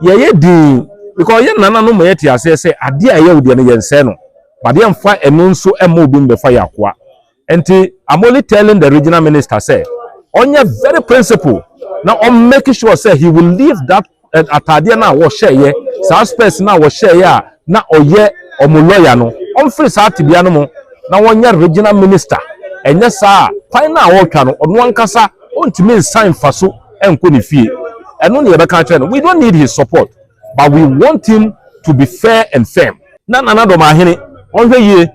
Yɛyɛ dinn because yɛn nananom ma yɛte aseɛ sɛ adeɛ a ɛyɛ wo deɛ no yɛnsɛe no, but yɛmfa ɛno nso mma obi mmɛfa yɛn akoa. Nti I'm only telling the regional minister sɛ ɔnyɛ very principle na ɔn make sure sɛ he will leave that eh, ataadeɛ no a wɔhyɛeɛ, saa specs no a wɔhyɛeɛ a na ɔyɛ ɔmo lawyer no, ɔmfiri saa tebea no mu na wɔnyɛ regional minister. Ɛnyɛ saa a, kwan no a ɔretwa no, ɔno ankasa ɔntumi nsan mfa so nkɔ ne fie. Ɛno ne yɛbɛka akyerɛ no. We don't need his support, but we want him to be fair and firm. Na Nana Dɔmahene ɔnhwɛ yie,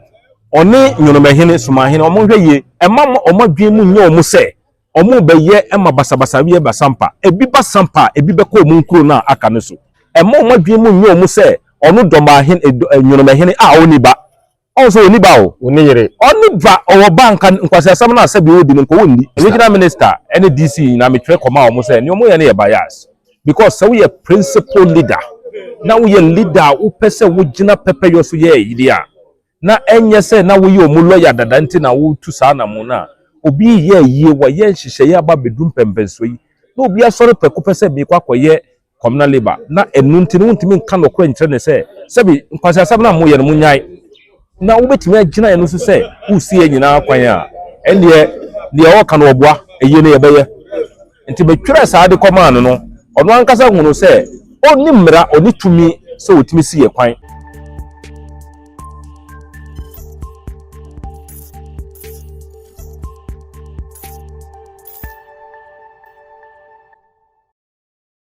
ɔne Nwonomahene, Somahene, ɔmo nhwɛ yie, ɛma ɔmo adwene mu nyɛ ɔmo sɛ ɔmo bɛyɛ ɛma basabasa ba Sampa. Ebi ba Sampa a, ebi bɛkɔ ɔmo nkuro no a aka no so. Ɛma ɔmo adwene mu nyɛ ɔmo sɛ ɔno Dɔmahene, Nwonomahene a ɔnni ba. Ɔn sɛ ɔnni ba o. Ɔne yere. Ɔne ba, ɔwɔ ba nka nkwasiasɛm no a sɛbi ɔdi no nka ɔnni. Regional minister ɛne DC nyinaa metwerɛ kɔma ɔmo sɛ nea ɔmo yɛ no yɛ bias, because sɛ woyɛ principal leader na woyɛ leader a wopɛ sɛ wogyina pɛpɛyɔ so yɛ ayie a, na ɛnyɛ sɛ na woyɛ ɔmo lawyer dada nti na wotu saa anamo no a, obi yɛ ayie, wɔyɛ nhyehyɛeɛ aba abɛduru mpɛmpɛnsoɔ yi na obi asɔre prɛko pɛ sɛ meekɔ akɔyɛ communal labour, na ɛno nti no wontumi nka nɔkorɛ nkyerɛ ne sɛ sɛbi nkwasiasɛm no a moyɛ no monyae, na wobɛtumi agyina ɛno so sɛ wosi yɛ nyinaa kwan a, ɛndeɛ deɛ ɔka no ɔboa ɛyie no yɛbɛyɛ. Nti metwerɛ saa de kɔmaa no no, ɔno ankasa hunu sɛ ɔnni mmara, ɔne tumi sɛ ɔtumi si yɛ kwan.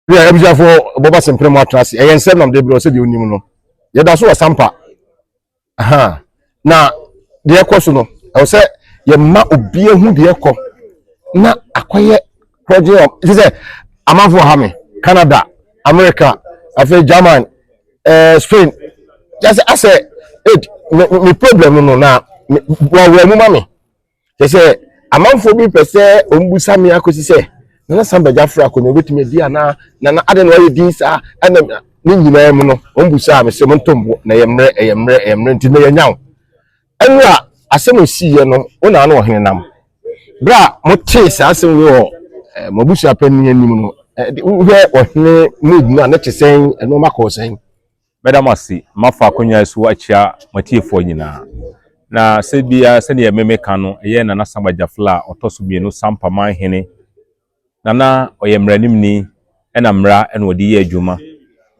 Wia abusuafoɔ, bɔba sɛmpere mu atena ase. Ɛyɛ nsɛm nam de brɛ sɛ deɛ onim no, yɛda so wɔ Sampa aha na deɛ ɛkɔ so no, ɛwɔ sɛ yɛma obi ehu deɛ ɛkɔ na akɔyɛ kɔgye ɔ ti sɛ amanfoɔ ha me Canada, America, afei German, Spain, kyɛ sɛ asɛ ed me me problem no no na wɔwɔ mu ma me. Kyɛ sɛ amanfoɔ bi pɛ sɛ wɔn me akɔsi sɛ Nana Samba Gyafra akonnwa obetumi adi anaa Nana adɛn na wayɛ din saa. Ɛna ne nyinaa mu no wɔn busa me sɛ monto mbo na ɛyɛ mmerɛ, ɛyɛ mmerɛ, ɛyɛ mmerɛ nti na yɛnya wo. Ɛno a asɛm osiiɛ no, wo na ano ɔhene nam berɛ a motee saa asɛm wei wɔ mo abusua panin anim no, wohwɛ ɔhene mood no a ne te sɛn? Ɛnoɔma kɔɔ sɛn? Mɛda mo ase, mafa akonnwa yi so akyia mo atiefoɔ nyinaa. Na sɛ biara sɛdeɛ meme ka no, ɛyɛ Nana Samba Gyafla a ɔtɔ so mmienu, Sampa manhene. Nana ɔyɛ mmaranimni, ɛna mmara ɛna ɔde yɛ adwuma.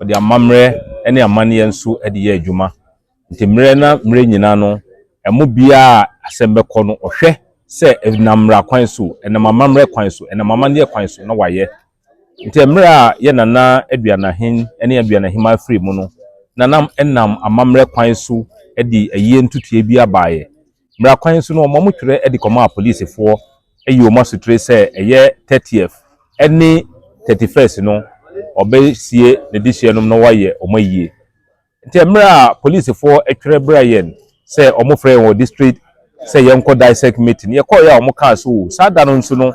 Ɔde amammerɛ ne amanneɛ nso de yɛ adwuma. Nti mmerɛ na mmerɛ nyinaa no, ɛmo biara a asɛm bɛkɔ no, ɔhwɛ sɛ ɛnam mmara kwan so, ɛnam amammerɛ kwan so, ɛnam amanneɛ kwan so na wayɛ. Nti mmerɛ a yɛ Nana Aduanahen ne Aduanahema afiri mu no, Nana nam amammerɛ kwan so de ayie ntotoeɛ bi abaeɛ. Mmara kwan so no, ɔmo twerɛ de kɔmaa polisifoɔ ayi wɔn asotire sɛ ɛyɛ 30th ne 31st no ɔbɛsie ne dehyeɛ nom na wayɛ wɔn ayie. Nti mmerɛ a polisifoɔ twerɛ brɛ yɛn sɛ ɔmo frɛ yɛn wɔ district sɛ yɛnkɔ DISEC meeting, yɛkɔɔ yɛ a ɔmo kaa so saa da no nso no,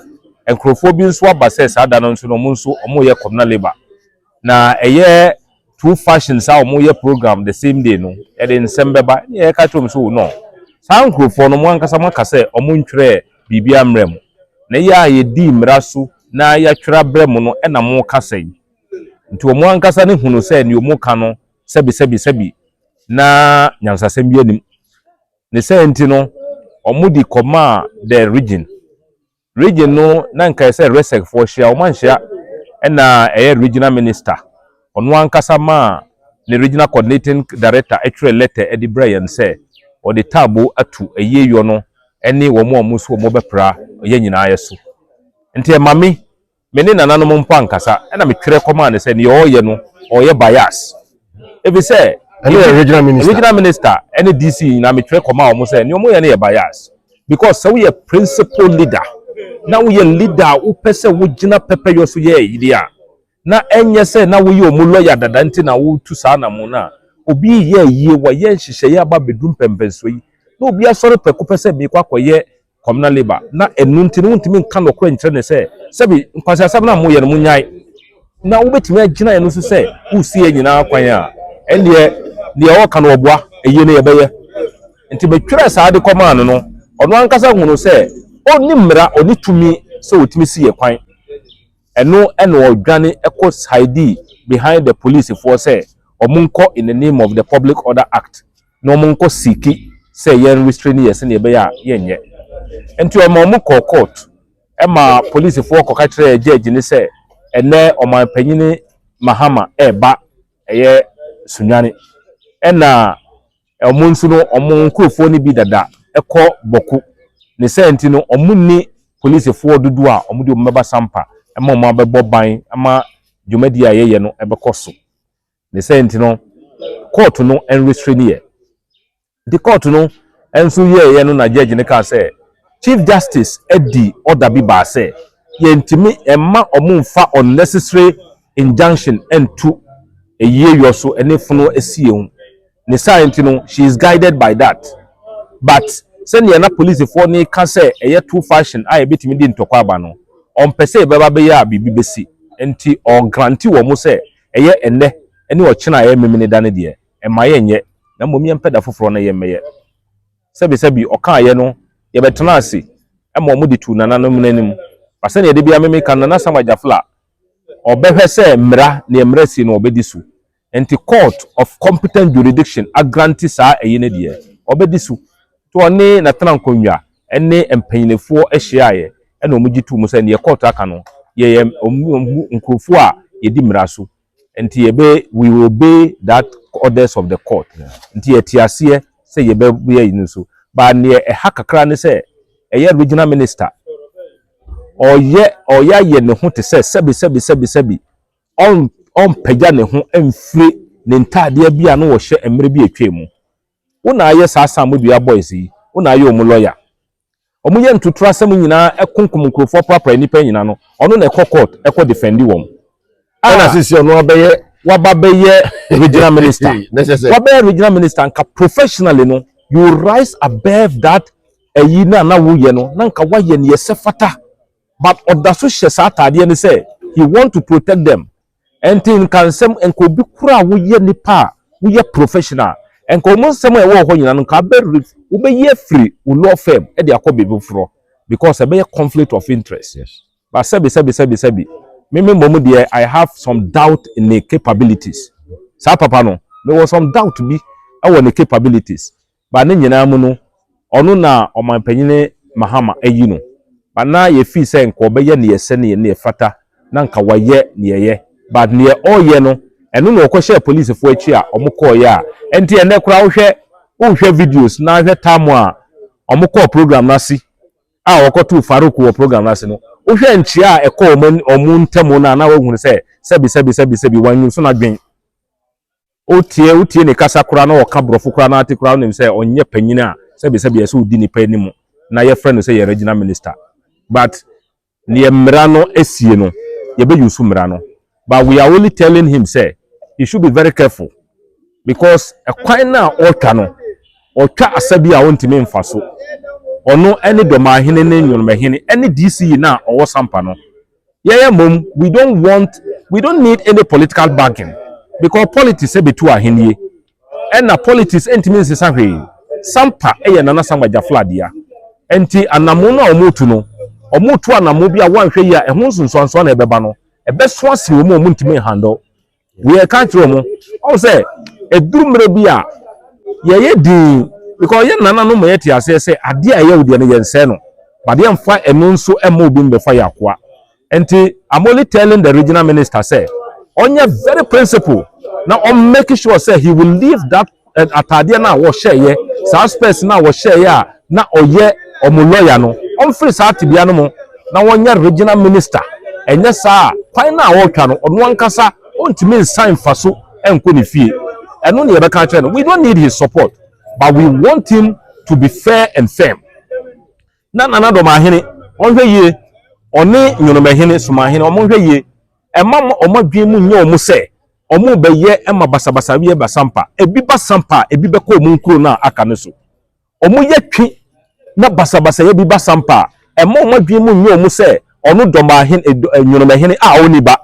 nkurɔfoɔ bi nso aba sɛ saa da no nso no ɔmo nso ɔmo yɛ communal labour na ɛyɛ two factions a ɔmo yɛ program the same day no, yɛde nsɛm bɛba. Ne yɛka kyerɛ wɔn so no, saa nkurɔfoɔ no mo ankasa mo aka sɛ ɔmo ntwerɛ biribi ammerɛ mu, na yɛ a yɛdi mmara so na yɛatwerɛ abrɛ mu no, ɛna mo kasa yi. Nti wɔn ankasa ne hunu sɛ nea wɔn ka no sɛbi sɛbi sɛbi na nyansasɛm bi anim ne sɛ nti no wɔn de kɔmaa the region no na nkae sɛ REGSEC foɔ hyia, wɔn anhyia. Ɛna ɛyɛ regional minister ɔno ankasa maa ne regional coordinating director ɛtwerɛ letter ɛde brɛ yɛn sɛ ɔde taabo ato ɛyie yɔ no ɛne wɔn a wɔn nso wɔn bɛpra yɛn nyinaa yɛ so. Nti ɛma me ne nananom mpo ankasa ɛna metwerɛ kɔmaa ne sɛ nea ɔreyɛ no ɔyɛ bias, ebi sɛ ɛne yɛ regional minister. Regional minister ɛne DC nyinaa metwerɛ kɔmaa wɔn sɛ nea wɔyɛ no yɛ bias, because sɛ woyɛ principal leader na woyɛ leader a wopɛ sɛ wogyina pɛpɛyɔ so yɛ ayie a, na ɛnyɛ sɛ na woyɛ ɔmo lawyer dada nti na wotu saa anamo no a, obi yɛ ayie, wɔyɛ nhyehyɛeɛ aba abɛduru mpɛmpɛnsoɔ yi na obi asɔre prɛko pɛ sɛ meekɔ akɔyɛ communal labour, na ɛno nti no wontumi nka nɔkorɛ nkyerɛ ne sɛ sɛbi nkwasiasɛm no a moyɛ no monyae, na wobɛtumi agyina ɛno so sɛ wosi yɛ nyinaa kwan a, ɛndeɛ deɛ ɔka no ɔboa ɛyie no yɛbɛyɛ. Nti metwerɛ saa de kɔmaa no no, ɔno ankasa hunu sɛ ɔnni mmara, ɔne tumi sɛ ɔtumi si yɛ kwan. Ɛno ɛna ɔdwane ɛkɔ saidi. behind the policefoɔ sɛ ɔmo nkɔ in the name of the Public Order Act na ɔmo nkɔ seek sɛ yɛn restrain yɛ sɛnea ɛbɛyɛ a yɛnyɛ. Nti ɔmo kɔ court ɛma polisifoɔ kɔka kyerɛ judge ne sɛ ɛnɛ ɔmanpanyin Mahama ɛɛba ɛyɛ Sunyani, ɛna ɔmo nso no ɔmo nkurɔfoɔ no bi dada ɛkɔ Bɔko ne sɛ nti no ɔmo ni polisifoɔ dodoɔ a ɔmo de ɔmo bɛba Sampa ɛma ɔmo abɛbɔ ban ama dwumadie a yɛyɛ no ɛbɛkɔ so. Ne sɛ nti no court no ɛnrestrain yɛ. Nti court no nso yɛɛyɛ no na judge ne kaa sɛ Chief Justice ɛdi order bi baa sɛ yɛntumi ɛma ɔmo nfa unnecessary injunction ɛntu eyie yɔ so ɛne funu esi ehu. Ne saa nti no she is guided by that, but sɛnea na polisifoɔ ne ka sɛ ɛyɛ two faction a yɛbɛtumi di ntɔkwa aba no, ɔmpɛ sɛ yɛbɛba bɛyɛ a biribi bɛsi, nti ɔgrant wɔn mo sɛ ɛyɛ ɛnɛ ɛne ɔkyena a ɛyɛ Memene da no deɛ, ɛma yɛnyɛ, na mmom yɛmpɛ da foforɔ no yɛmmɛyɛ. Sɛbisɛbi, ɔkaayɛ no yɛbɛtena ase ɛma ɔmo de tu nananom n'anim ba sɛnea yɛde bi ameme ka Nana Sam Agyafla, ɔbɛhwɛ sɛ mmara nea mmara si no ɔbɛdi so. Nti court of competent jurisdiction agrant saa ɛyi no deɛ, ɔbɛdi so. Nti ɔne natena nkonnwa ɛne mpanyinfoɔ ahyiaeɛ ɛna ɔmo gye tu mu sɛ neɛ court aka no, yɛyɛ ɔmo nkurɔfoɔ a yɛdi mmara so, nti yɛbɛ we will obey that orders of the court. Nti yɛte aseɛ sɛ yɛbɛyɛ yi no so ba. Neɛ ɛha kakra ne sɛ ɛyɛ regional minister ɔyɛ ayɛ ne ho te sɛ sɛbi sɛbi sɛbi sɛbi ɔmpagya ne ho mfiri ne ntaadeɛ bi a no wɔhyɛ mmerɛ bi atwa mu. Wo na ayɛ saa Samodua boys yi, wo na ayɛ ɔmo lawyer, ɔmo yɛ ntutu asɛm nyinaa, ɛkunkum nkurɔfoɔ, prapra nnipa nyinaa no, ɔno na ɛkɔ court ɛkɔ defend wɔn. Ɛna sisi ɔno abɛyɛ waba bɛyɛ regional minister. Ne kyɛ sɛ wabɛyɛ regional minister, nka professionally no you rise above that. Ɛyi na na woyɛ no na nka wayɛ ne yɛsɛ fata, but ɔda so hyɛ saa ataadeɛ no sɛ he want to protect them. Ɛnti nka nsɛm nka obi kura a woyɛ nipa a woyɛ professional, nka wɔn nsɛm a ɛwɔ hɔ nyinaa no nka abɛ wobɛyi afiri wo law firm ɛde akɔ baabi foforɔ because ɛbɛyɛ conflict of interest. But sɛbi sɛbi sɛbi sɛbi, mímí mmom deɛ, I have some doubt in the capabilities. Saa papa no, mewɔ some doubt bi ɛwɔ ne capabilities, but ne nyinaa mu no ɔno na ɔmanpanyin Mahama ayi no, but na yɛfii sɛ nka ɔbɛyɛ neɛ sɛ neɛ fata na nka wayɛ neɛ yɛ, but neɛ ɔreyɛ no, ɛno na ɔkɔhyɛ polisifoɔ akyi a ɔmo kɔɔyɛ a ɛnti ɛnɛ koraa wohwɛ videos na ahwɛ tam a ɔmo kɔɔ program n'ase a wɔkɔtoo Farouk wɔ program n'ase no, wohwɛ nkyia a ɛkɔ ɔmo ntam no a, na wahunu sɛ sɛbi sɛbi sɛbi sɛbi wanyi so n'adwen. Wotie ne kasa koraa na ɔka borɔfo koraa na ate koraa, wonim sɛ ɔnyɛ panyin a sɛbi sɛbi ɛsɛ odi nipa anim na yɛfrɛ no sɛ yɛ regional minister. But neɛ mmara no esie no, yɛbɛyi so mmara no, but we are only telling him say he should be very careful because ɛkwan no a ɔretwa no, ɔtwa asa bi a ɔntumi mfa so. Ɔno ɛne dɔmaahene ne nnwomahene ɛne DCE na ɔwɔ Sampa no, yɛyɛ mom we don't need any political bargain because politics ɛbɛtu ahennie, ɛna politics ɛntumi nsesa hwee. Sampa ɛyɛ Nana Sama Gyafla dea, nti anamo no a wɔn no, wɔn tu anamo bi a wɔanhwɛ yi a ɛho nsonsansoɔ na ɛbɛba no ɛbɛso ase wɔn a wɔn ntumi handle. Wɔyɛ ka kyerɛ wɔn ɔwɔ sɛ eduru mmerɛ bi a yɛyɛ din because yɛn nana no ma yɛte aseɛ sɛ adeɛ a ɛyɛ wo deɛ no yɛn no, but yɛmfa ɛno nso ɛma obi mbɛfa yɛ akoa. Nti I'm only telling the regional minister sɛ ɔnyɛ very principle na ɔn make sure sɛ he will leave that ataadeɛ no a wɔhyɛeɛ, saa specs no a wɔhyɛeɛ a na ɔyɛ ɔmo lawyer no, ɔmfiri saa tebea no mu na wɔnyɛ regional minister. Ɛnyɛ saa a, kwan no a wɔretwa no, ɔno ankasa ɔntumi nsan mfa so ɛnkɔ ne fie. Ɛno ne yɛbɛka kyerɛ no. We don't need his support, but we want him to be fair and firm. Na Nana Dɔmahene ɔnhwɛ yie, ɔne Nwonomahene, Somahene, ɔmo nhwɛ yie. Ɛma ɔmo adwene mu nyɛ ɔmo sɛ ɔmo bɛyɛ ɛma basabasa bi ɛba Sampa. Ebi ba Sampa a, ebi bɛkɔ ɔmo nkuro no a aka no so. Ɔmo yɛ twi na basabasa yɛ bi ba Sampa a, ɛma ɔmo adwene mu nyɛ ɔmo sɛ ɔno Dɔmahene, Nwonomahene a ɔni ba,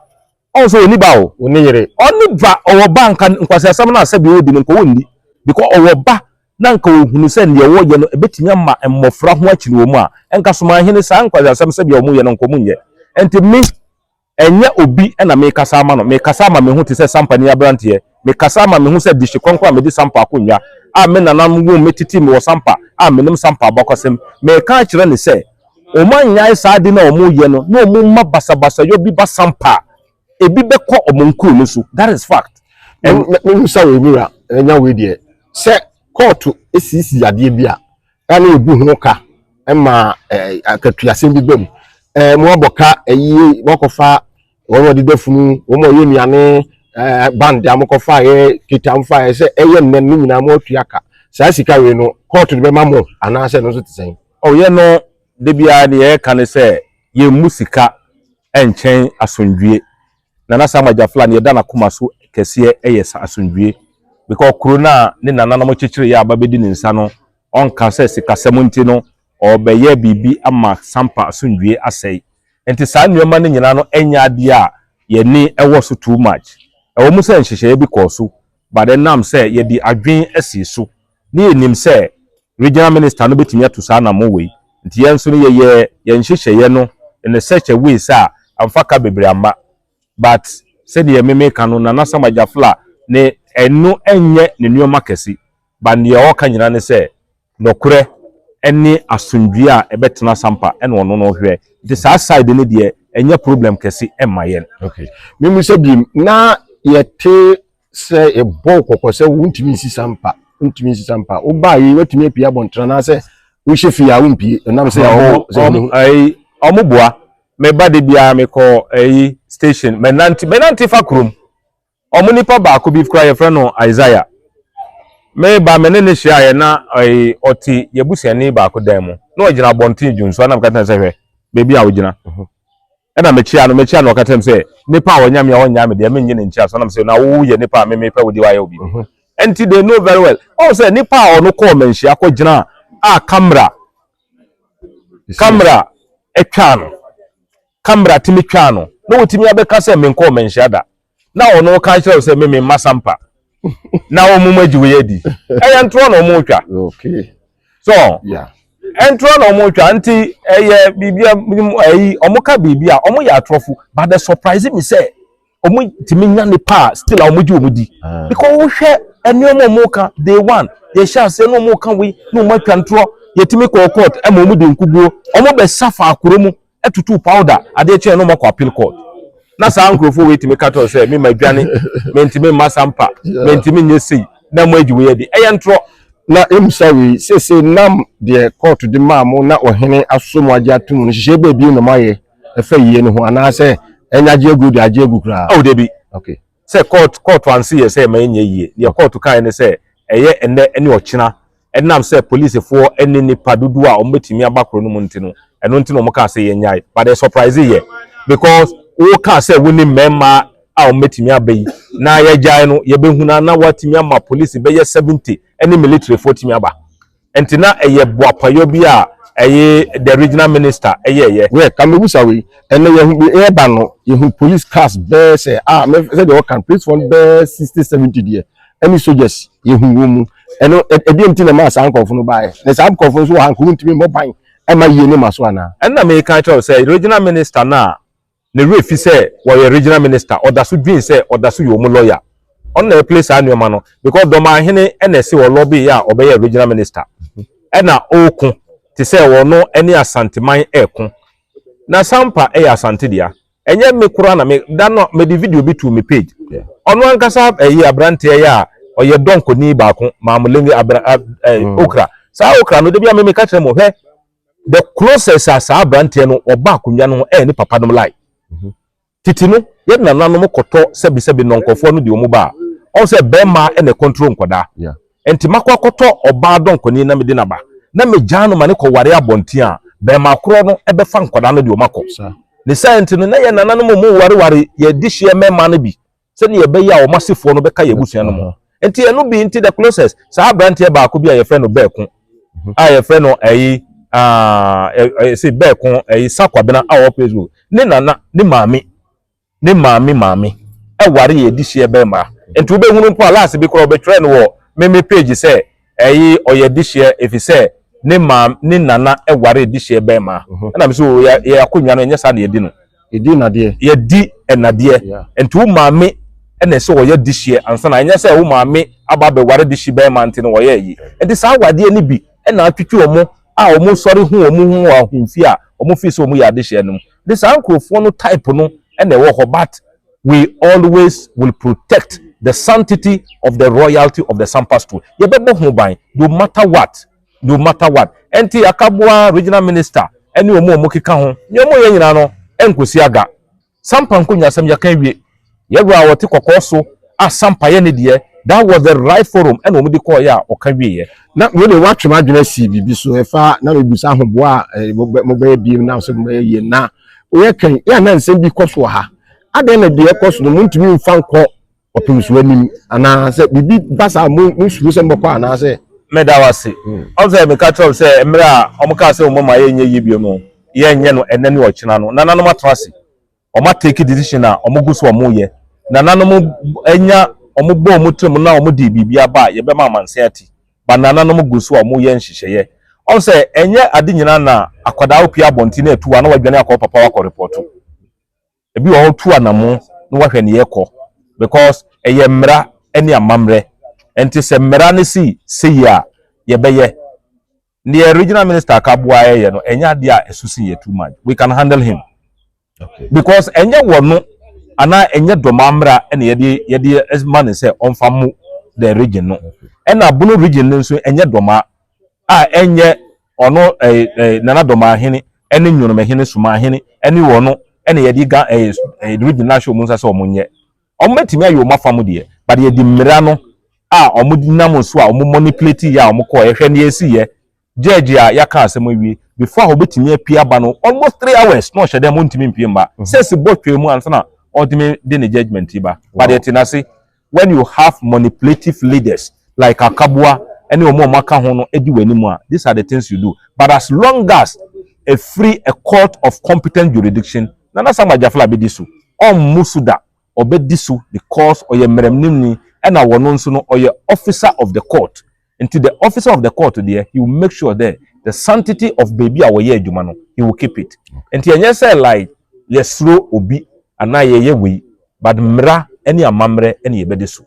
ɔn sɛ ɔni ba o. Wo ne yere. Ɔne ba, ɔwɔ ba, nka nkwasiasɛm no a sɛbi ɔdi no nka ɔnni because ɔwɔ ba na nka ohunu sɛ nea wɔyɛ no ebetumi ama mmɔfra ho akyiri wɔ mu a, nka Somahene saa nkwasiasɛm sɛbi ɔmo yɛ no nka ɔmo nyɛ. Nti mi Ɛnyɛ obi na mekasa ama no, mekasa ama me ho te sɛ Sampani aberanteɛ. Mekasa ama me ho sɛ dehye kronkron a mede Sampa akonnwa a me nananom woo me tetee me wɔ Sampa a menim Sampa abakɔsɛm. Mereka akyerɛ no sɛ wɔannyae saa ade no a wɔreyɛ no na wɔmma basabasayɔ bi ba Sampa a, ebi bɛkɔ wɔn nkuro no so. That is fact. And mehu sɛ wei me wura anya wei deɛ sɛ kɔɔto sisi adeɛ bi a ɛna yɛbu ho ka ma akatuasɛm bi ba mu. Ɛɛ mo abɔ ka ɛyie mo akɔfa wɔn a wɔdeda funu, wɔn a wɔyɛ nnuane, band a mokɔfa yɛ kita mo fa yɛ sɛ ɛyɛ nnɛ no nyinaa mo atua ka. Saa sika wei no kɔɔto de bɛma mo anaasɛ no nso te sɛn? Ɔyɛ no de biara deɛ yɛka ne sɛ yɛmmu sika nkyɛn asomdwie. Nana Sama Gyafla ne yɛda n'akoma so kɛseɛ yɛ asomdwie, because kuro no a ne nananom kyekyere yɛ aba bɛdi ne nsa no, ɔnka sɛ sikasɛm nti no ɔbɛyɛ biribi ama Sampa asomdwie asɛe. Nti saa nneɛma no nyinaa no ɛnyɛ adeɛ a yɛni ɛwɔ so too much. Ɛwɔ mu sɛ nhyehyɛeɛ bi kɔɔ so, but ɛnam sɛ yɛde adwene asi so ne yɛnim sɛ regional minister no bɛtumi ato saa anammɔ wei nti, yɛn nso no yɛyɛ yɛn nhyehyɛeɛ no in such a way sɛ a amfa ka bebree amma. But sɛdeɛ meme ka no, Nana Sama Gyafla ne ɛno ɛnyɛ ne nneɛma kɛse, but deɛ ɔka nyinaa ne sɛ nɔkorɛ ne asomdwie a ɛbɛtena Sampa ɛna ɔno no hwɛ. Nti saa side no deɛ, ɛnyɛ problem kɛse ɛmma yɛn. Okay, mímu sɛ bi na yɛte sɛ ɛbɔ kɔkɔ sɛ wontumi nsi Sampa, wontumi nsi Sampa. Wobaa yi, watumi apue abɔntene anaasɛ wohyɛ fie a wompie ɛnam sɛ yɛabɔ sɛ Ɛyi ɔmo boa meba de biara mekɔ ɛyi station, mɛnante fa kurom. Ɔmo nipa baako bi kura, yɛfrɛ no Isaiah. Meba me ne ne hyia yɛ na ɛyi ɔte yɛbusuani baako dan mu na ɔgyina abɔnten dwonso. Ɛna meka kyerɛ sɛ, hwɛ beebi a ogyina. Ɛna mekyia no, ɔka kyerɛ me sɛ nipa a ɔnya me a ɔnya me deɛ, menye ne nkyia so. Ɛna sɛ na woyɛ nipa a me mepɛ wo de wayɛ obi. Nti they know very well ɔn sɛ nipa a ɔno kɔɔ Manhyia kɔ gyina a camera atwa no, camera tumi twa no na wotumi abɛka sɛ menkɔɔ Manhyia da, na ɔno ka kyerɛ wo sɛ me mma Sampa na wɔn mu agye wei adi, ɛyɛ ntorɔ na wɔn retwa. So ɛntorɔ na wɔn retwa. Nti ɛyɛ biribi a ɛyi wɔn ka biribi a wɔn yɛ atorɔfo, but the surprise me sɛ wɔn tumi nya nipa a still a wɔn gye wɔn di, because wohwɛ nneɛma a wɔn ka day one yɛhyɛ aseɛ na wɔn ka wei na wɔn atwa ntorɔ. Yɛtumi kɔɔ court ɛma wɔn di nkuguo, wɔn bɛ sa akoro mu ɛtutu powder adeɛ kyɛn na wɔn akɔ appeal court. Na saa nkurɔfoɔ wei tumi ka kyerɛ sɛ me ma dwane, me ntumi mma Sampa, me ntumi nyɛ sei na mo agye wei adi, ɛyɛ ntorɔ. Na emusa wei sese nam deɛ kɔɔto de maa mo na ɔhene aso mo agye atum no, hyehyɛ baabi na mo ayɛ ɛfɛ yie no ho anaasɛ ɛnya agye agu de agye agu koraa? Ɔwɔ debi. Sɛ court anse yɛ sɛ ɛma ɛnyɛ yie. Deɛ court kan ne sɛ ɛyɛ ɛnɛ ɛne ɔkyena, ɛnam sɛ polisifoɔ ɛne nipa dodoɔ a wɔn bɛtumi aba kuro no mu nti no, ɛno nti na wɔn kaa sɛ yɛn nyae. But ɛ surprise yɛ because wɔka sɛ wɔn ne mmarima a wɔn bɛtumi aba yi na yɛgyae no, yɛbɛhuna na wɔatumi ama polisi bɛyɛ 70 ɛne militaryfoɔ tumi aba. Nti na ɛyɛ boapayɔ bi a ɛyɛ the regional minister ɛyɛ ɛyɛ. Wɛ kamebusa wei, ɛnɛ yɛhu bi ɛɛba no, yɛhu police cars bɛɛ sɛ a mɛ sɛ deɛ ɔka police fɔ bɛɛ 60 70 deɛ ɛne soldiers yɛhu wɔ mu. Ɛno ɛdeɛ nti na maa saa nkɔfo no baeɛ na saa nkɔfo nso wɔ ha nkɔfo ntumi mmɔ ban ɛma yie ne ma so anaa? Ɛnna meka kyerɛ wo sɛ regional minister no a ne werɛ fi sɛ wɔyɛ regional minister, ɔda so dwen sɛ ɔda so yɛ ɔmu lawyer, ɔno na ɛplay saa nneɛma no, because Dɔmaahene ɛna ɛsɛ wɔ lobby a ɔbɛyɛ regional minister ɛna ɔreko te sɛ wɔno ne Asanteman ɛɛko na Sampa ɛyɛ Asante dea. Ɛnyɛ me koraa na me da no mede video bi to me page. Ɔno ankasa ɛyɛ aberanteɛ yɛ a ɔyɛ dɔnkoni baako maamulenge abra ɛɛ okra saa okra no de bi a meme ka kyerɛ mo, hwɛ the closest a saa aberanteɛ no ɔba akonnwa no ho ɛyɛ ne papa nom line. Titi no yɛ nananom kɔtɔ sɛbisɛbi nnɔnkɔfoɔ no de wɔn ba a, ɔn sɛ bɛrima ɛna control nkɔdaa. Nti makɔ akɔtɔ ɔbaa dɔnkɔni na mede naba na megyaa no ma ne kɔware abɔnten a, bɛrima korɔ no ɛbɛfa nkɔdaa no de wɔn akɔ. Ne saa nti no na yɛ nananom mu wareware yɛde hyia mmarima no bi sɛnea ɛbɛyɛ a wɔn asefoɔ no bɛka yɛ abusua no mu. Nti ɛno bi nti the closest saa aberanteɛ baako bi a yɛfrɛ no Bɛɛko a yɛfrɛ no ɛyi aa ɛ sɛ Bɛɛko ɛyi Sakwabena a ɔwɔ Facebook, ne nana ne maame ɛware yɛ di hyia bɛrima. Nti wobɛhunu mpo a last bi koraa ɔbɛtwerɛ no wɔ meme page sɛ ɛyi ɔyɛ di hyia efi sɛ ne maame ne nana ɛware di hyia bɛrima. Ɛna mi sɛ o yɛ akonnwa no ɛnyɛ saa na yɛdi no. Yɛdi nnadeɛ. Yɛdi nnadeɛ. Nti wo maame na ɛsɛ ɔyɛ dehyeɛ ansa na ɛnyɛ sɛ wo maame aba abɛware dehye bɛrima nti no wɔyɛ ayi. Nti saa awadeɛ no bi na atwitwi wɔn a wɔn sɔre hu wɔn ho wɔ ahemfie a wɔn feel sɛ wɔn yɛ adehyeɛ no mu. Nti saa nkurɔfoɔ no type no na ɛwɔ hɔ, but we always will protect the sanctity of the royalty of the Sampa stool. Yɛbɛbɔ ho ban no matter what, no matter what. Ɛnti Akaboa regional minister ɛne wɔn a wɔn keka ho, nea wɔn yɛ nyinaa no ɛnkosi aga. Sampa nkonnwasɛm yɛka awie. Yɛwura a ɔte kɔkɔɔ so a Sampa yɛ ne deɛ, that was the right forum ɛna wɔn de kɔɔeɛ a ɔka wieɛ. Na wei de woatwe m'adwene asi biribi so, ɛfa na mebisa ahoboa a eh, mobɛyɛ biem na sɛ mobɛyɛ yie na woyɛ kan yɛ a na nsɛm bi kɔ so wɔ ha. Adɛn na deɛ ɛkɔ so no montumi mfa nkɔ ɔpem so anim anaa sɛ biribi ba saa mo mosuro sɛ mobɛkɔ anaasɛ? Meda wo ase. Ɔn sɛ meka kyerɛ wo sɛ mmerɛ a wɔn kaa sɛ wɔn ma yɛnyɛ yie bio no, yɛnyɛ no ɛnɛ ne ɔkyena no, nananom atena ase. Wɔn a take decision a wɔn gu so wɔn yɛ. Nananom anya wɔn bɔ wɔn tirim na wɔn de biribi aba a yɛbɛma amansan ate. But nananom gu so a wɔn yɛ nhyehyɛeɛ. Ɔn sɛ ɛnyɛ ade nyinaa na akwadaa wopue abɔnten na atu a na wadwane akɔ wo papa hɔ akɔ report. Ebi wɔ hɔ tu anamo na wahwɛ nea ɛkɔ because ɛyɛ mmara ne amammerɛ. Nti sɛ mmara no si sei a yɛbɛyɛ. Neɛ regional minister aka boa yɛyɛ no ɛnyɛ adeɛ a ɛso sen yɛ too much. We can handle him. Because ɛnyɛ wɔ no anaa ɛnyɛ dɔmaa mmara na yɛde yɛde ma no sɛ ɔmfa mo the region no. Ɛna Bono region no nso ɛnyɛ dɔmaa a ɛnyɛ ɔno ɛɛ ɛɛ Nana Dɔmaahene ɛne Nwonomahene Somaahene ɛne wɔn ɛna yɛde ga ɛɛ ɛɛ region no ahyɛ wɔn nsa sɛ wɔn nyɛ. Wɔn bɛtumi ayɛ wɔn afa mu deɛ, but yɛde mmara no a wɔn nam so a wɔn manipulate yɛ a wɔn kɔɔ yɛhwɛ ne yɛsi yɛ judge a yɛaka asɛm awie before a wɔbɛtumi apue aba no almost 3 hours na ɔhyɛ dɛm ɔntumi mpue mba sɛ si bɔ twɛ mu ansa na ɔtumi de ne judgement yi ba. But yɛte n'ase, when you have manipulative leaders like Akaboa ɛne wɔn a wɔaka ho no di w'anim a, these are the things you do. But as long as ɛfiri a court of competent jurisdiction, Nana Sam Agyafla bɛdi so, ɔmmu so da, ɔbɛdi so because ɔyɛ mmaranimni ɛna wɔno nso no ɔyɛ officer of the court. Nti the officer of the court deɛ, he will make sure that the sanctity of baabi a wɔyɛ adwuma no, he will keep it. Nti ɛnyɛ sɛ like yɛsuro obi anaa yɛyɛ wei, but mmara ne amammerɛ ne yɛbɛdi so.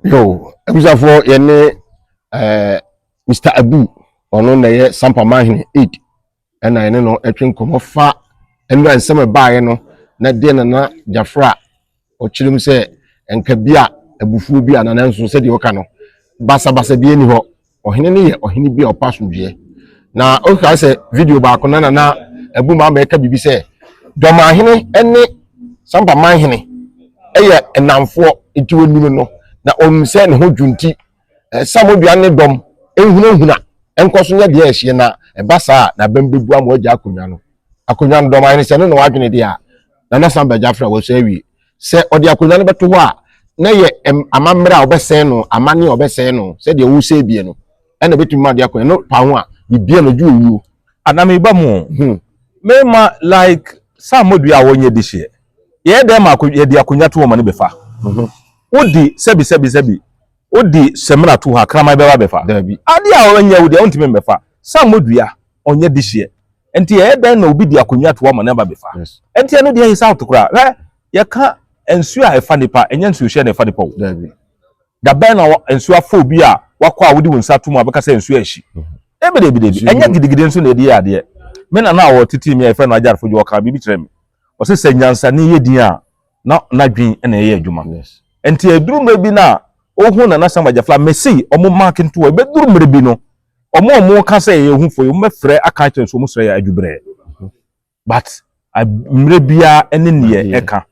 Yo, abusuafoɔ, yɛne ɛɛ eh, Mr. Abu, ɔno na ɛyɛ Sampa Manhene aid, ɛna yɛne no ɛtwe nkɔmmɔ fa nnura nsɛm ɛbaeɛ no na deɛ Nana Gyafra ɔkyerɛ mu sɛ nka bi a abufuo bi a nana nso sɛdeɛ ɔka no basabasa bi ani hɔ. Ɔhene no yɛ ɔhene bi a ɔpa asomdwoeɛ na ɔka sɛ video baako na Nana Abu maa ma ɛka biribi sɛ Dɔmahene ne Sampa Manhene yɛ nnamfoɔ nti wɔnim no na ɔnim sɛ ne ho dwo nti Samodua ne dɔm nhunahuna nkɔ so nyɛ deɛ ɛhyeɛ na ɛba saa a n'abam bɛbu ama wagya akonnwa no. Akonnwa no Dɔmahene sɛ no na wadwene deɛ a Nana Samba Gyafra wɔsɔ awie sɛ ɔde akonnwa no bɛto hɔ a na yɛ amammerɛ a ɔbɛsɛn no amanneɛ a ɔbɛsɛn no sɛdeɛ wosɛ bie no ɛna bɛtumi ma de akonnwa no pa ho a bibia no dwo owuo. Ana meba mu o. Mema like Samodua a wɔnyɛ dehyeɛ. Yɛyɛ dɛn ma yɛde akonnwa to hɔ ma no bɛfa? Wode sɛbi sɛbi sɛbi wode samina to hɔ a kraman bɛba bɛfa? Daabi. Adeɛ a ɔnyɛ wo deɛ wontumi mmɛfa. Samodua ɔnyɛ dehyeɛ. Nti yɛyɛ dɛn na obi de akonnwa to hɔ ma no aba bɛfa? Nti ɛno deɛ is out koraa. Hwɛ, yɛka nsuo a ɛfa nipa, ɛnyɛ nsuohyɛ na ɛfa nipa o. Daabi. Da bɛn na nsuo afa obi a wakɔ a wode wo nsa ato mu a bɛka sɛ nsuo ahyi? Dabi dabi dabi. Ɛnyɛ gidigidi nso na yɛde yɛ adeɛ. Me nana a ɔtetee me a yɛfrɛ no Agyarfo Dwo, ɔkaa biribi kyerɛɛ me. Ɔse sɛ nyansani yɛ din a, na n'adwen na ɛyɛ adwuma. Nti ɛduru mmerɛ bi no a, wohu Nana Sam Agyafla, mese ɔmo mark nto hɔ, ɛbɛduru mmerɛ bi no, ɔmo a ɔmo ka sɛ yɛyɛ ahufoɔ yi, ɔmo bɛfrɛ aka akyerɛ nso ɔmo srɛ yɛ adwubrɛ. But mmerɛ biara ne neɛ ɛka.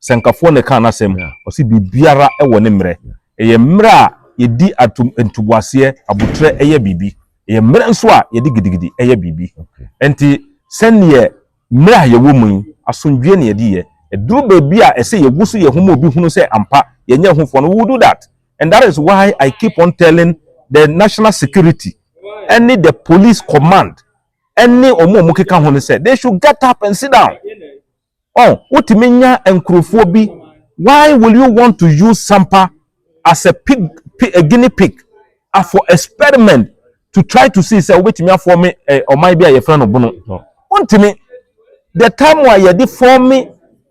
Sɛnkafoɔ na ɛkaa n'asɛm, ɔse biribiara wɔ ne mmerɛ. Ɛyɛ mmerɛ a yɛdi atom ntoboaseɛ, aboterɛ yɛ biribi. Ɛyɛ mmerɛ nso a yɛde gidigidi yɛ biribi. Nti sɛdeɛ mmerɛ a yɛwɔ mu yi, asomdwoeɛ na yɛde yɛ. Ɛduru baabi a ɛsɛ yɛwoso yɛn ho ma obi hunu sɛ ampa yɛnyɛ ahufoɔ no, we will do that. And that is why I keep on telling the national security ɛne the police command ɛne wɔn a wɔkeka ho no sɛ they should get up and sit down. Oh, wotumi nya nkurɔfoɔ bi, why will you want to use Sampa as a pig, pig a guinea pig for experiment to try to see sɛ wobɛtumi afɔme ɔman bi a yɛfrɛ no Bono? Wontumi. The time a yɛde form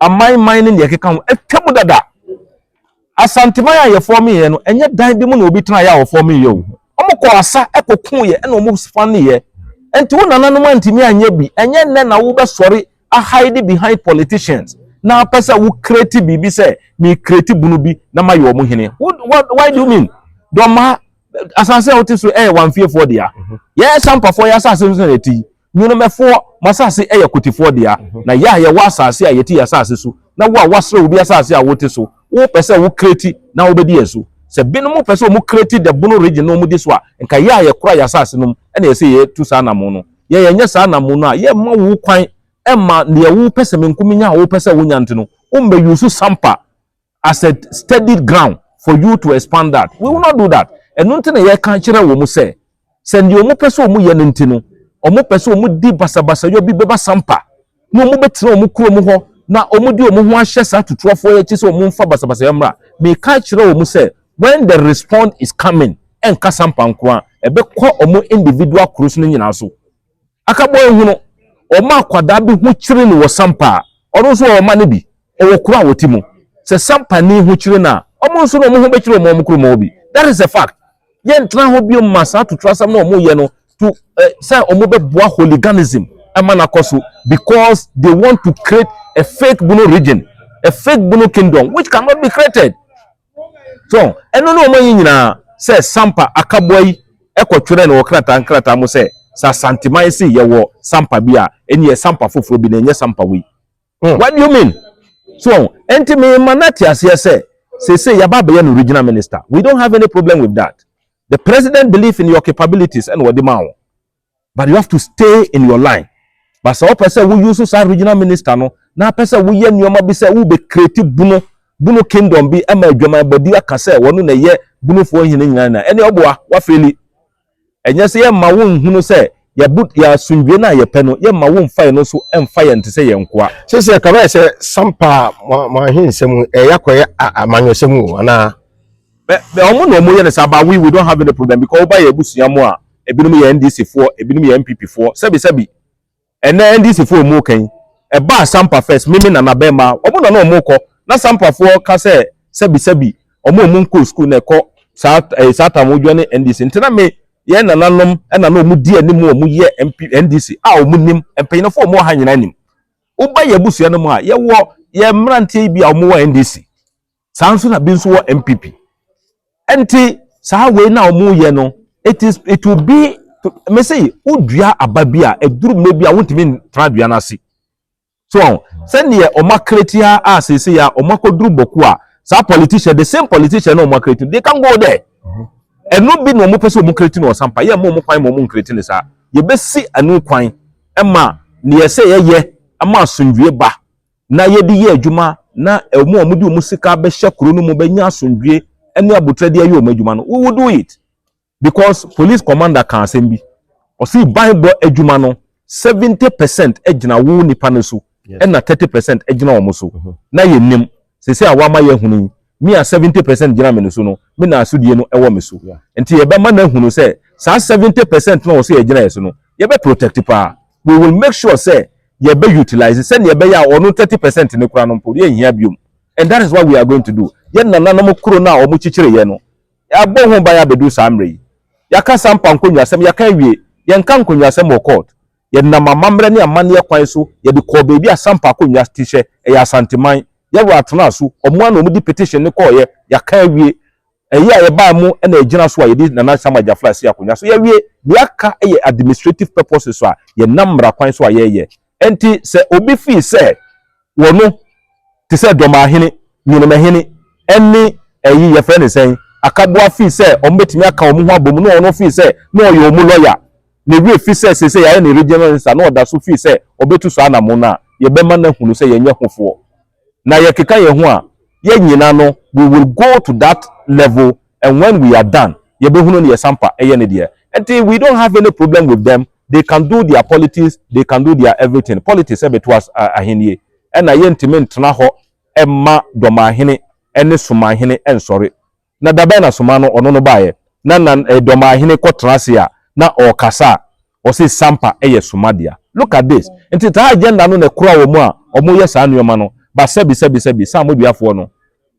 aman man ne deɛ ɛkeka ho atwa mu dada. Asanteman a yɛform yɛ no, ɛnyɛ dan bi mu na obi tena yɛ a wɔform yɛ o. Wɔn kɔ asa ɛkɔko yɛ ɛna wɔn fa ne yɛ. Nti wo nananom antumi anyɛ bi, ɛnyɛ nnɛ na wobɛsɔre ahide behind politicians na apɛ sɛ wo create biribi sɛ me create Bunu bi na ma yɛ wɔn hene. What, why do you mean? Dɔmaa asase a wote so ɛyɛ Wamfiefoɔ dea. Yɛn Sampafoɔ, yɛ asase nso na ɛti Nwonomɛfoɔ mo asase ɛyɛ Kotifoɔ dea. Na yɛ a yɛwɔ asase a yɛte yɛ asase so na wo a wasrɛ obi asase a wote so, wopɛ sɛ wo create na wobɛdi yɛ so sɛ binom pɛ sɛ wɔn create the Bono Region na wɔn di so a, nka yɛ a yɛkora yɛ asase no mu ɛna yɛsɛ yɛtu saa anamo no. Yɛ yɛnyɛ saa anamo no a, yɛmma wo kwan ɛma deɛ wopɛ sɛ menkomi nya a wopɛ sɛ wonya. Nti no wombɛ use Sampa as a steady ground for you to expand that. We will not do that. Ɛno nti na yɛka kyerɛ wɔn mu sɛ deɛ wɔn pɛ sɛ wɔn yɛ no nti no, wɔn pɛ sɛ wɔn di basabasayɔ bi bɛba Sampa na wɔn bɛtena wɔn kurom hɔ na wɔn de wɔn ho ahyɛ saa tutuafoɔ yɛ akyi sɛ wɔn mfa basabasayɔ mmra. Meka kyerɛ wɔn sɛ when the response is coming, ɛnka Sampa nko a, ɛbɛkɔ wɔn individual kuros no nyinaa so. Akabɔ ehunu wɔn akwadaa bi ho kyerɛ no wɔ Sampa a, ɔno nso wɔ ɔma no bi ɔwɔ kuro a wɔte mu. Sɛ Sampa ni ho kyerɛ no a, ɔmo nso na ɔmo ho bɛkyerɛ wɔn kurom hɔ bi. That is a fact. Yɛntena hɔ bio ma saa tutu asɛm na ɔmo yɛ no to sɛ ɔmo bɛboa hooliganism ɛma n'akɔ so because they want to create a fake Bono Region, a fake Bono kingdom, which cannot be created. So ɛno ne ɔmo yi nyinaa sɛ Sampa akaboa yi ɛkɔtwerɛ no wɔ krataa nkrataa mu sɛ Asanteman si yɛwɔ Sampa bi a, ɛni yɛ Sampa foforɔ bi na ɛnyɛ Sampa wei. What do you mean? So ɛnti mi ma na te aseɛ sɛ sese yaba abɛyɛ no regional minister, we don't have any problem with that. The president believe in your capabilities ɛna wɔde ma wo, but you have to stay in your line. But sɛ wɔpɛ sɛ wo use saa regional minister no na apɛ sɛ woyɛ nneɛma bi sɛ wobɛ create Bono kingdom bi ɛma adwamanbɔdi aka sɛ wɔn na ɛyɛ Bonofoɔ hene nyinaa na ɛne ɔboa wafail. Ɛnyɛ sɛ yɛma wo nhunu sɛ yɛbu yɛ asomdwe no a yɛpɛ no, yɛma wo mfa yɛn no so ɛmfa yɛn te sɛ yɛn nkoa. Sisi kaba yɛ sɛ Sampa mo ahensɛm ɛyɛ akɔyɛ amanyɔsɛm o anaa? Bɛ ɔmo na ɔmo yɛ no saa, but we don't have any problem because ɔba yɛ abusua mu a, ebinom yɛ NDC foɔ, ebinom yɛ NPP foɔ. Sɛbi sɛbi, ɛnɛ NDC foɔ ɔmo kan ɛbaa Sampa first mímí nana bɛrima ɔmo na ɔmo kɔ na Sampa foɔ ka sɛ sɛbi sɛbi, ɔmo nkɔ school na ɛkɔ saa saa tam wodwa ne NDC. Nti na me yɛn nananom ɛna na ɔmo di anim a ɔmo yɛ MP NDC a ɔmo nim mpanyinfoɔ ɔmo wɔ ha nyinaa nim. Woba yɛ abusua no mu a, yɛwɔ yɛ mmeranteɛ yi bi a ɔmo wɔ NDC, saa nso na bi nso wɔ NPP. Nti saa wei na ɔmo yɛ no, it will be me say wodua aba bi a eduru mmerɛ bi a wontumi ntena dua n'ase so sɛnea ɔmo acreate a seesei a ɔmo akɔduru Bɔko a, saa politician, the same politician na ɔmo acreate, they can go there. Ɛno bi na ɔmo pɛ sɛ ɔmo create no wɔ Sampa. Yɛ mo ɔmo kwan ma ɔmo ncreate ne saa, yɛbɛsi ano kwan ɛma nea ɛsɛ yɛyɛ ama asomdwie ba na yɛde yɛ adwuma na ɔmo a ɔmo de ɔmo sika bɛhyɛ kuro no mu bɛnya asomdwie ɛne abotire de ayɛ ɔmo adwuma no. We will do it because police commander ka asɛm bi, ɔsi banbɔ adwuma no, 70% gyina wo nipa no so ɛna 30% gyina wɔn so. Na yɛ nim sese a wama yɛ hunu yi, mi a 70% gyina mi no so no, mi na asodie no ɛwɔ mi so. Nti yɛbɛma no ahunu sɛ saa 70% na wɔso yɛ gyina yɛ so no, yɛbɛ protect paa. We will make sure sɛ yɛbɛ utilize sɛnea yɛbɛyɛ a ɔno 30% ne kora no mpo yɛn hia biom, and that is what we are going to do. Yɛn nananom kuro no a wɔn kyekyere yɛ no, yɛabɔ ho ban abɛdu saa mmerɛ yi. Yɛaka Sampa nkonnwasɛm, yɛaka awie. Yɛnka nkonnwasɛm wɔ court. Yɛnam amammerɛ ne amanneɛ kwan so yɛde kɔɔ baabi a Sampa akonnwa ti hyɛ ɛyɛ Asanteman. Yɛwɔ atena so, ɔmo a na ɔmo de petition ne kɔɔyɛ. Yɛaka awie. Ɛyɛ a yɛbaa mu ɛna ɛgyina so a yɛde Nana Sama Gyafla si akonnwa so. Yɛwie, deɛ aka yɛ administrative purposes so a yɛnam mmara kwan so a yɛreyɛ. Nti sɛ obi fii sɛ wɔno te sɛ Dɔmaahene, Nwonomahene ɛne ɛyi yɛfrɛ ne sɛn Akaboa fii sɛ ɔmo bɛtumi aka ɔmo ho abɔ mu na ɔno fii sɛ na ɔyɛ ɔmo lɔya na ewie fi sɛ sese yɛayɛ ne regional minister na ɔda so fii sɛ ɔbɛtu so anamo no a, yɛbɛma no ahunu sɛ yɛnyɛ hofoɔ na yɛkeka yɛn ho a yɛn nyinaa no, we will go to that level, and when we are done, yɛbɛhunu no yɛ Sampa ɛyɛ ne deɛ. Nti we don't have any problem with them. They can do their politics, they can do their everything. Politics ɛbɛto as ahennie ɛna yɛntumi ntena hɔ ɛma Dɔmaahene ɛne Somahene ɛnsɔre na dabɛn na Soma no ɔno no baeɛ na dɔmaahene kɔtena ase a na ɔrekasa a ɔse Sampa ɛyɛ Soma dea. Look at this. Nti saa agenda no na ɛkura wɔn a wɔyɛ saa nneɛma no. Ba sɛbi, sɛbi, sɛbi, Samoduafoɔ no,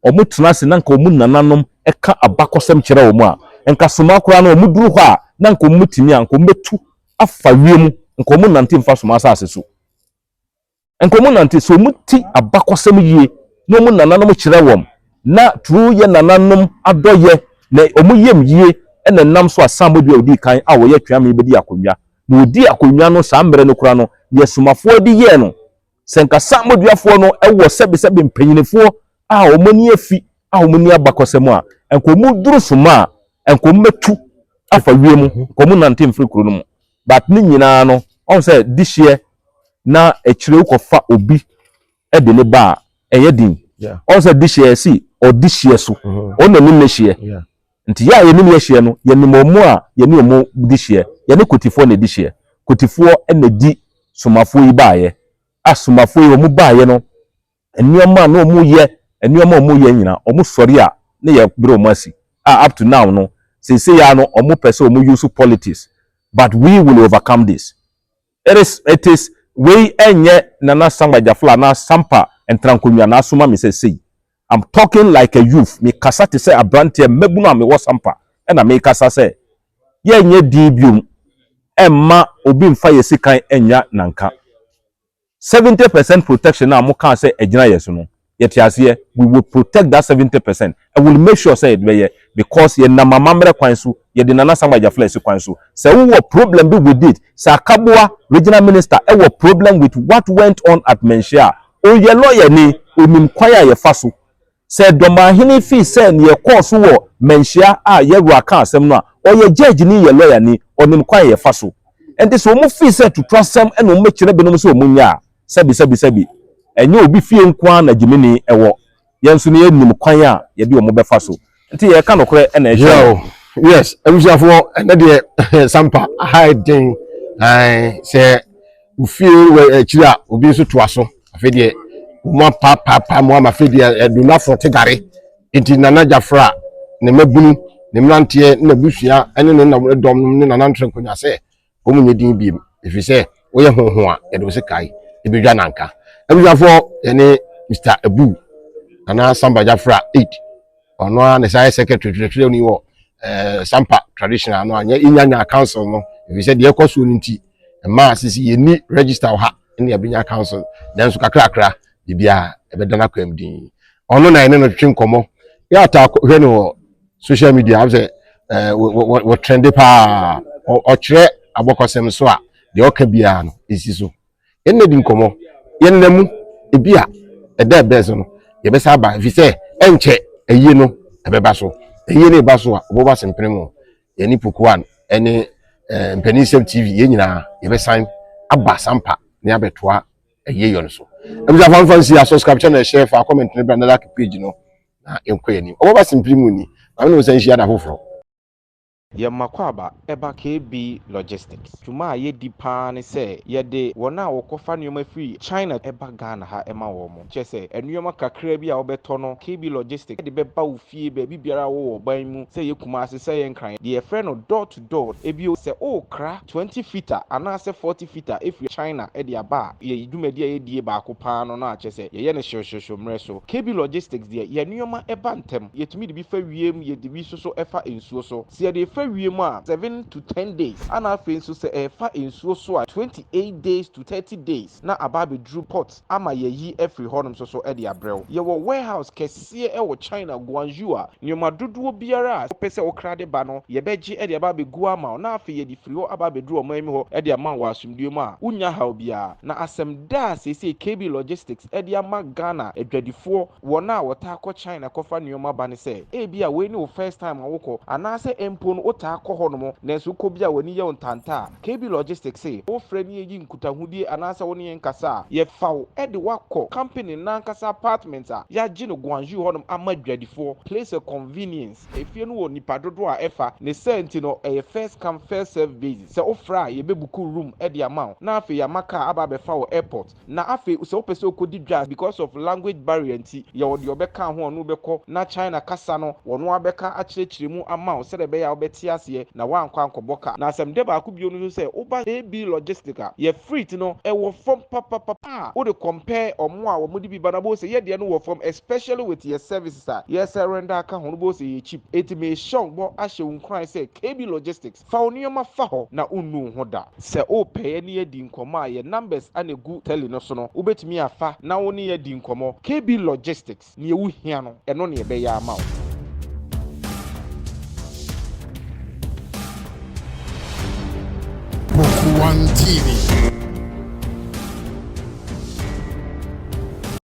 wɔn tena ase na nka wɔn nananom ɛka abakɔsɛm kyerɛ wɔn a, nka soma koraa no, wɔn duru hɔ a, na nka wɔn tumi a, nka wɔn bɛtu afa wiem, nka wɔn nante mfa soma asase so, nka wɔn nante. So wɔn ti abakɔsɛm yie na wɔn nananom kyerɛ wɔn na turu yɛ nananom adɔyɛ na wɔn yam yie, ɛna nam so a Samodua a odi kan a wɔyɛ Tweame bɛdi akonnwa na odi akonnwa no, saa mmerɛ no koraa no, deɛ somafoɔ de yɛɛ no sɛ nka Samoduafoɔ no ɛwɔ, sɛbisɛbi, mpanyinifoɔ a wɔn ani afi a wɔn ani abakɔsɛm a, nka wɔn duru soma a, nka wɔn bɛtu afa wiem, nka wɔn nante mfiri kuro no mu. But ne nyinaa no, wɔn sɛ dihyeɛ na akyire kɔfa obi ɛde ne ba a, ɛyɛ din. Wɔn sɛ dihyeɛ si ɔdi hyeɛ so, wɔn na nim ne hyeɛ. Nti yɛ a yɛnim yɛ hyeɛ no, yɛnim ɔmo a yɛne ɔmo di hyeɛ. Yɛne Kotifoɔ na di hyeɛ. Kotifoɔ na di somafoɔ yi baayɛ a, somafoɔ yi ɔmo baayɛ no, nneɛma a na ɔmo yɛ, nneɛma a ɔmo yɛ nyinaa, ɔmo sɔre a ne yɛ bere ɔmo asi a, up to now no, seesei ya no, ɔmo pɛ sɛ ɔmo use politics, but we will overcome this. It is wei ɛnyɛ Nana Sangba Jafla na Sampa Ntrankonnwa na asoma mi sɛ sei. I'm talking like a youth. Me kasa te sɛ aberanteɛ mmabunu a mewɔ Sampa, ɛna me kasa sɛ yɛnyɛ din biom, ɛmma obi mfa yɛ sikan ɛnya nanka. 70% protection a mo kaa sɛ ɛgyina yɛ so no, yɛte aseɛ. We will protect that 70% and we will make sure sɛ yɛde bɛyɛ, because yɛnam amammerɛ kwan so, yɛde Nana Sangba Jafla esi kwan so. Sɛ wowɔ problem bi with it, sɛ Akaboa regional minister ɛwɔ problem with what went on at Manhyia a, oyɛ lawyer ni, onim kwan a yɛfa so. Sɛ dɔmahene fi sɛ neɛ kɔɔ so wɔ Manhyia a yɛwura ka asɛm no a, ɔyɛ judge ni, yɛ lawyer ni, ɔnim kwan a yɛfa so. Nti sɛ wɔn fi sɛ tutu asɛm ɛna wɔn bɛkyerɛ binom sɛ wɔn nya a, sɛbi, sɛbi, sɛbi, ɛnyɛ obi fie nko ara na gyimini ɛwɔ. Yɛn nso no, yɛnim kwan a yɛde wɔn bɛfa so. Nti yɛka nokorɛ ɛna ɛkyerɛ. Yo, yes, abusuafoɔ, ɛnɛ deɛ Sampa aha yɛ den. Ɛn sɛ ofie wɔ akyiri a, obi nso toa so. Afei deɛ wɔn apaapaa mu ama afei deɛ ɛdunafo te gare. Nti Nana Gyafra, ne mmabunu, ne mmeranteɛ ne n'abusua ne ne nam dɔm ne nana ntere nkonnwa sɛ wɔn nyɛ din biem, ɛfiri sɛ woyɛ honhom a yɛde wo se kae ebedwa nanka. Abusuafoɔ, yɛne Mr Abu Nana Samba Gyafra eight, ɔno ara ne saa yɛ secretary twerɛtwerɛ ni wɔ Sampa traditional no anyɛ nyanya council no, ɛfiri sɛ deɛ ɛkɔ soɔ no nti mmaa sisi yɛni register wɔ ha ɛne yɛbɛnya council. Nanso kakrakra biribiara ɛbɛda no akwan mu din. Ɔno na ɛne no twetwe nkɔmmɔ. Yɛ ata hwɛ no wɔ social media sɛ wɔ trend paa. Ɔkyerɛ abɔkɔsɛm so a, deɛ ɔka biara no ɛsi so. Yɛn na di nkɔmmɔ, yɛn na mu ebi a ɛda ɛbɛn so no, yɛbɛsa aba, ɛfiri sɛ ɛnkyɛ ɛyie no ɛbɛba so. Ɛyie no ɛba so a, ɔbɛba sempene mu. Yɛne Pokuan ɛne Mpaninsɛm TV, yɛn nyinaa yɛbɛsan aba Sampa ne abɛtoa ɛyie yɔ no so. Abusuafo, mfa nsi a, subscribe channel, share, fa comment ne bra na like page no na yɛnkɔ yɛn anim. Ɔbɛba sempene mu ni maame ne wo sɛ nhyia da foforɔ. Yɛma kɔ aba ɛba KB Logistics. Dwuma a yɛdi paa ne sɛ yɛde wɔn a wɔkɔfa nneɛma firi China ɛba Ghana ha ɛma wɔn mo. Kyerɛ sɛ nneɛma kakra bi a wɔbɛtɔ no, KB Logistics de bɛba wo fie, baabi biara a wɔwɔ ɔban mu, sɛ yɛ Kumase, sɛ yɛ Nkran. Deɛ yɛfrɛ no door to door. Ebio, sɛ ɔrekra 20 footer anaasɛ 40 footer efiri China ɛde aba a, yɛ dwumadi a yɛdie baako paa no a kyerɛ sɛ yɛyɛ no hyehyɛhyɛ mmerɛ so. KB Logistics deɛ, yɛ nneɛma ɛba ntɛm. Yɛtumi de bi fa wiem, yɛde bi nso so ɛfa nsuo so. Sɛ yɛde fa wiem a, 7 to 10 days. Ana afei nso sɛ ɛfa nsuo so a, 28 days to 30 days na aba abɛduru port ama yɛyi afiri hɔnom nso so de abrɛw. Yɛwɔ warehouse kɛseɛ ɛwɔ China, Guangzhou, a nneɛma dodoɔ biara a wopɛ sɛ wokra de ba no, yɛbɛgye de aba abɛgu ama wo, na afei yɛde firi hɔ aba abɛduru ɔman mu hɔ de ama wo wɔ asomdue mu a wonnya haw biara. Na asɛm da a seesei KB Logistics de ama Ghana adwadifoɔ, wɔn a wɔtaa kɔ China kɔfa nneɛma ba ne sɛ, ebi a wei ne wo first time a wokɔ, anaasɛ mpo no wotaa kɔ hɔnom, nanso wokɔ bi a w'ani yɛ wo ntanta a, KB Logistics se wofrɛ ne yɛyi nkutahodie anaasɛ wo ne yɛn kasa a, yɛfa wo de wakɔ company nankasa apartment a yɛagye no Guangzhou hɔnom ama adwadifoɔ, place of convenience. Efie no wɔ nipa dodoɔ a ɛfa ne sɛ nti no, ɛyɛ first come, first serve basis. Sɛ wofrɛ a, yɛbɛbook room de ama wo, na afei yɛama car aba abɛfa wɔ airport. Na afei sɛ wopɛ sɛ wokɔdi dwa, because of language barrier nti, yɛwɔ deɛ ɔbɛka ho, ɔno bɛkɔ na China kasa no, wɔno abɛka akyerɛkyerɛ mu ama wo sɛdeɛ ɛbɛyɛ a wobɛte. bɛte aseɛ na woankɔ ankɔbɔ ka. Na asɛm dɛ baako bio no nso sɛ woba KB Logistic a, yɛ freight no ɛwɔ fam papapapa a wode compare ɔmo a wɔde bi ba no a wobɛhu sɛ yɛ deɛ no wɔ fam especially with yɛ services a yɛsɛ render aka ho no wobɛhu sɛ ɛyɛ cheap. Enti mehyɛ wo bɔ ahyɛ wo nkuran sɛ KB Logistics fa wo nneɛma fa hɔ na wonnu wo ho da. Sɛ wopɛ yɛne yɛ adi nkɔmmɔ a yɛ numbers a na ɛgu tele no so no wobɛtumi afa na wo ne yɛ adi nkɔmmɔ. KB Logistics. Nea wuhia no, ɛno na yɛbɛyɛ ama wo. Poku One TV.